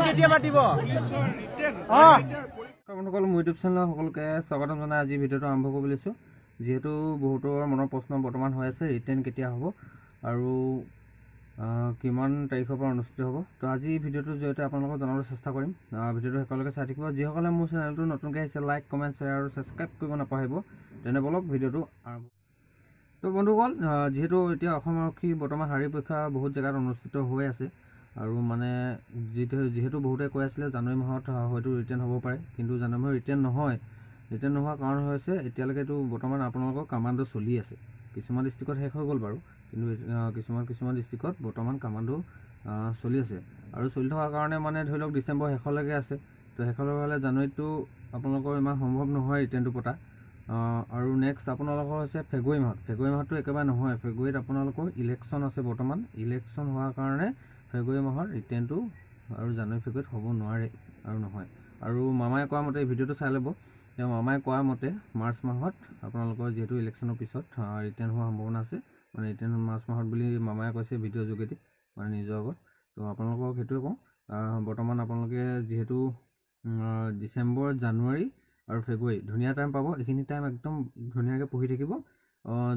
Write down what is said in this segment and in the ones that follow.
কেতিয়া পাতিব? বন্ধুসকল, মোৰ ইউটিউব চেনেলৰ সকলোকে স্বাগতম জনাই আজি ভিডিঅ'টো আৰম্ভ কৰিব লৈছোঁ। যিহেতু বহুতৰ মনৰ প্ৰশ্ন বৰ্তমান হৈ আছে, ৰিটেন কেতিয়া হ'ব আৰু কিমান তাৰিখৰ পৰা অনুষ্ঠিত হ'ব। তো আজি ভিডিঅ'টোৰ জৰিয়তে আপোনালোকক জনাবলৈ চেষ্টা কৰিম। ভিডিঅ'টো শেষলৈকে চাই থাকিব। যিসকলে মোৰ চেনেলটো নতুনকৈ আহিছে, লাইক, কমেণ্ট, শ্বেয়াৰ আৰু ছাবস্ক্ৰাইব কৰিব নাপাহৰিব। তেনে বলক ভিডিঅ'টো আৰম্ভ। তো বন্ধুসকল, যিহেতু এতিয়া অসম আৰক্ষী বৰ্তমান শাৰীৰিক পৰীক্ষা বহুত জেগাত অনুষ্ঠিত হৈ আছে আৰু মানে যিহেতু বহুতে কৈ আছিলে জানুৱাৰী মাহত হয়তো ৰিটেন হ'ব পাৰে, কিন্তু জানুৱাৰী মাহত ৰিটেন নহয়। ৰিটেন নোহোৱাৰ কাৰণ হৈছে এতিয়ালৈকেতো বৰ্তমান আপোনালোকৰ কামাণ্ডো চলি আছে। কিছুমান ডিষ্ট্ৰিক্টত শেষ হৈ গ'ল বাৰু, কিন্তু কিছুমান কিছুমান ডিষ্ট্ৰিক্টত বৰ্তমান কামাণ্ডো চলি আছে আৰু চলি থকাৰ কাৰণে মানে ধৰি লওক ডিচেম্বৰ শেষলৈকে আছে। তো শেষলৈকে হ'লে জানুৱাৰীতটো আপোনালোকৰ ইমান সম্ভৱ নহয় ৰিটেনটো পতা। আৰু নেক্সট আপোনালোকৰ হৈছে ফেব্ৰুৱাৰী মাহত। ফেব্ৰুৱাৰী মাহতটো একেবাৰে নহয়। ফেব্ৰুৱাৰীত আপোনালোকৰ ইলেকশ্যন আছে। বৰ্তমান ইলেকশ্যন হোৱাৰ কাৰণে ফেব্ৰুৱাৰী মাহত ৰিটেনটো আৰু জানুৱাৰী ফেব্ৰুৱাৰীত হ'ব নোৱাৰে আৰু নহয়। আৰু মামাই কোৱা মতে, এই ভিডিঅ'টো চাই ল'ব, তেওঁ মামাই কোৱা মতে মাৰ্চ মাহত আপোনালোকৰ যিহেতু ইলেকশ্যনৰ পিছত ৰিটেন হোৱাৰ সম্ভাৱনা আছে, মানে ৰিটেন মাৰ্চ মাহত বুলি মামাই কৈছে ভিডিঅ'ৰ যোগেদি, মানে নিজৰ আগত। তো আপোনালোকক সেইটোৱে কওঁ, বৰ্তমান আপোনালোকে যিহেতু ডিচেম্বৰ, জানুৱাৰী আৰু ফেব্ৰুৱাৰী ধুনীয়া টাইম পাব। এইখিনি টাইম একদম ধুনীয়াকৈ পঢ়ি থাকিব,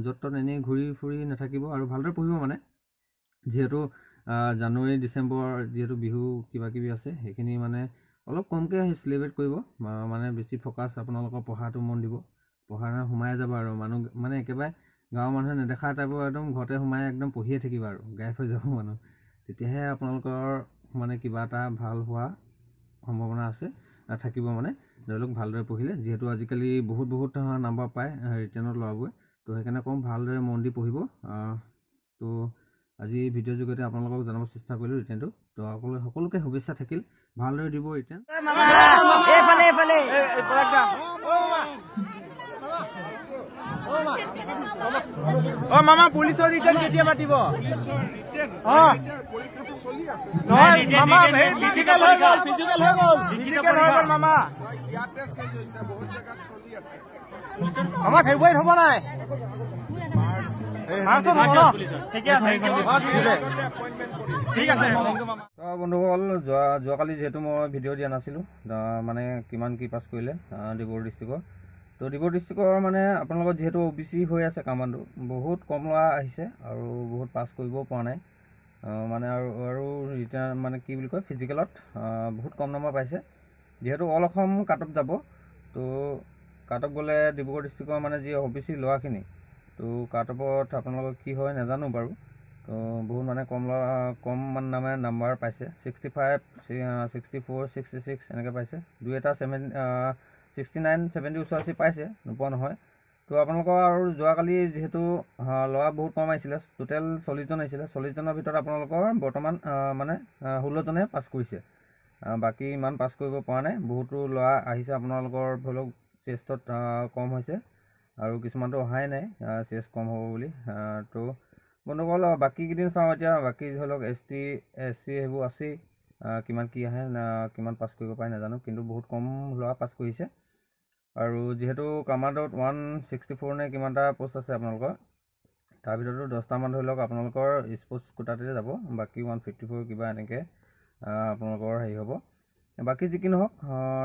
য'ত ত'ত এনেই ঘূৰি ফুৰি নাথাকিব আৰু ভালদৰে পঢ়িব। মানে যিহেতু জানুৱাৰী, ডিচেম্বৰ যিহেতু বিহু কিবা কিবি আছে, সেইখিনি মানে অলপ কমকৈ চেলিব্ৰেট কৰিব, মানে বেছি ফ'কাছ আপোনালোকৰ পঢ়াটো মন দিব। পঢ়া সোমাই যাব আৰু মানুহ মানে একেবাৰে গাঁৱৰ মানুহে নেদেখা টাইপৰ একদম ঘৰতে সোমাই একদম পঢ়িয়ে থাকিব আৰু গায়ব হৈ যাব মানুহ। তেতিয়াহে আপোনালোকৰ মানে কিবা এটা ভাল হোৱা সম্ভাৱনা আছে থাকিব। মানে ধৰি লওক ভালদৰে পঢ়িলে, যিহেতু আজিকালি বহুত বহুত নাম্বাৰ পায় ৰিটেনত ল'ৰাবোৰে, তো সেইকাৰণে কওঁ ভালদৰে মন দি পঢ়িব। তো আজি ভিডিঅ'ৰ যোগেদি আপোনালোকক জনাব চেষ্টা কৰিলোঁ ৰিটেনটো। তো সকলোকে শুভেচ্ছা থাকিল, ভালদৰে দিব ৰিটেন। অ মামা, পুলিচৰ ৰিটেন কেতিয়া পাতিব? নহয় মামা, ফিজিকেল হৈ গ'ল, ফিজিকেল হৈ গ'ল, ফিজিকেল হৈ গ'ল মামা। মামা ফেব্ৰুৱাৰীত হ'ব নাই? মাৰ্চত হ'ব ন? ঠিকে আছে, ঠিক আছে। তো বন্ধুসকল, যোৱাকালি যিহেতু মই ভিডিঅ' দিয়া নাছিলোঁ, মানে কিমান কি পাছ কৰিলে ডিব্ৰুগড় ডিষ্ট্ৰিক্টৰ। তো ডিব্ৰুগড় ডিষ্ট্ৰিক্টৰ মানে আপোনালোকৰ যিহেতু অ' বি চি হৈ আছে কামাণ্ডো, বহুত কম ল'ৰা আহিছে আৰু বহুত পাছ কৰিবও পৰা নাই। মানে আৰু ৰিটাৰ্ণ মানে কি বুলি কয়, ফিজিকেলত বহুত কম নম্বৰ পাইছে। যিহেতু অল অসম কাট অফ যাব, তো কাট অফ গ'লে ডিব্ৰুগড় ডিষ্ট্ৰিক্টৰ মানে যি অ' বি চি ল'ৰাখিনি, তো কাট অফত আপোনালোকৰ কি হয় নাজানো বাৰু। তো বহুত মানে কম ল'ৰা কম মানে নাম্বাৰ পাইছে, 65, 64, 66 এনেকৈ পাইছে। দুই এটা 69, 70 ওচৰা-ওচৰি পাইছে, নোপোৱা নহয়। তো আপোনালোকৰ আৰু যোৱাকালি যিহেতু ল'ৰা বহুত কম আহিছিলে, টোটেল 40জন আহিছিলে। 40জনৰ ভিতৰত আপোনালোকৰ বৰ্তমান মানে 16জনে পাছ কৰিছে, বাকী ইমান পাছ কৰিব পৰা নাই। বহুতো ল'ৰা আহিছে আপোনালোকৰ ধৰি লওক চেষ্টত কম হৈছে আৰু কিছুমানতো অহাই নাই চেষ্ট কম হ'ব বুলি। তো বন্ধুসকল, বাকী কেইদিন চাওঁ এতিয়া, বাকী ধৰি লওক এছ টি, এছ চি সেইবোৰ আছেই, কিমান কি আহে, কিমান পাছ কৰিব পাৰে নাজানো, কিন্তু বহুত কম ল'ৰা পাছ কৰিছে। আৰু যিহেতু কামাণ্ডত 164 নে কিমানটা পষ্ট আছে আপোনালোকৰ, তাৰ ভিতৰতো 10টামান ধৰি লওক আপোনালোকৰ স্পৰ্টছ কোটাতে যাব, বাকী 154 কিবা এনেকৈ আপোনালোকৰ হেৰি হ'ব। বাকী যি কি নহওক,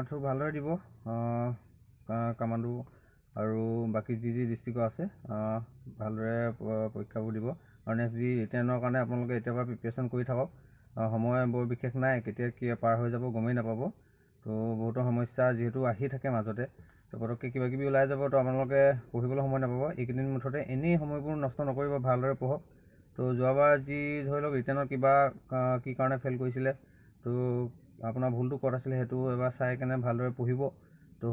তো ভালদৰে দিব কামাণ্ডো আৰু বাকী যি যি ডিষ্ট্ৰিক্টৰ আছে ভালদৰে পৰীক্ষাবোৰ দিব। আৰু নেক্সট যি ৰিটেনৰ কাৰণে আপোনালোকে এতিয়াৰ পৰা প্ৰিপেৰেশ্যন কৰি থাকক। সময় বৰ বিশেষ নাই, কেতিয়া কি পাৰ হৈ যাব গমেই নাপাব। তো বহুতো সমস্যা যিহেতু আহি থাকে মাজতে, তো পটককৈ কিবা কিবি ওলাই যাব, তো আপোনালোকে পঢ়িবলৈ সময় নাপাব। এইকেইদিন মুঠতে এনেই সময়বোৰ নষ্ট নকৰিব, ভালদৰে পঢ়ক। তো যোৱাবাৰ যি ধৰি লওক ৰিটেনত কিবা কি কাৰণে ফেইল কৰিছিলে, তো আপোনাৰ ভুলটো ক'ত আছিলে সেইটো এবাৰ চাই কেনে ভালদৰে পঢ়িব। তো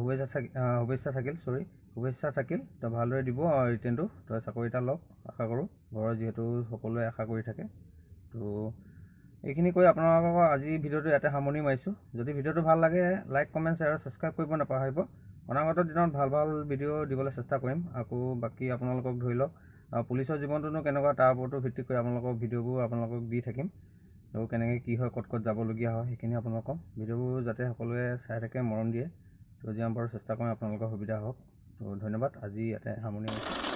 শুভেচ্ছা থাকিল। তো ভালদৰে দিব ৰিটেনটো, তো চাকৰি এটা লওক আশা কৰোঁ, ঘৰৰ যিহেতু সকলোৱে আশা কৰি থাকে। তো এইখিনি কৈ আপোনালোকৰ আজি ভিডিঅ'টো ইয়াতে সামৰণি মাৰিছোঁ। যদি ভিডিঅ'টো ভাল লাগে, লাইক, কমেণ্ট, শ্বেয়াৰ আৰু ছাবস্ক্ৰাইব কৰিব নাপাহৰিব। অনাগত দিনত ভাল ভাল ভিডিঅ' দিবলৈ চেষ্টা কৰিম। আকৌ বাকী আপোনালোকক ধৰি লওক পুলিচৰ জীৱনটোনো কেনেকুৱা তাৰ ওপৰতো ভিত্তি কৰি আপোনালোকক ভিডিঅ'বোৰ আপোনালোকক দি থাকিম। আৰু কেনেকৈ কি হয়, ক'ত ক'ত যাবলগীয়া হয় সেইখিনি আপোনালোকক ভিডিঅ'বোৰ যাতে সকলোৱে চাই থাকে, মৰম দিয়ে। তো যিমান পাৰোঁ চেষ্টা কৰিম আপোনালোকৰ সুবিধা হওক। তো ধন্যবাদ, আজি ইয়াতে সামৰণি মাৰিছোঁ।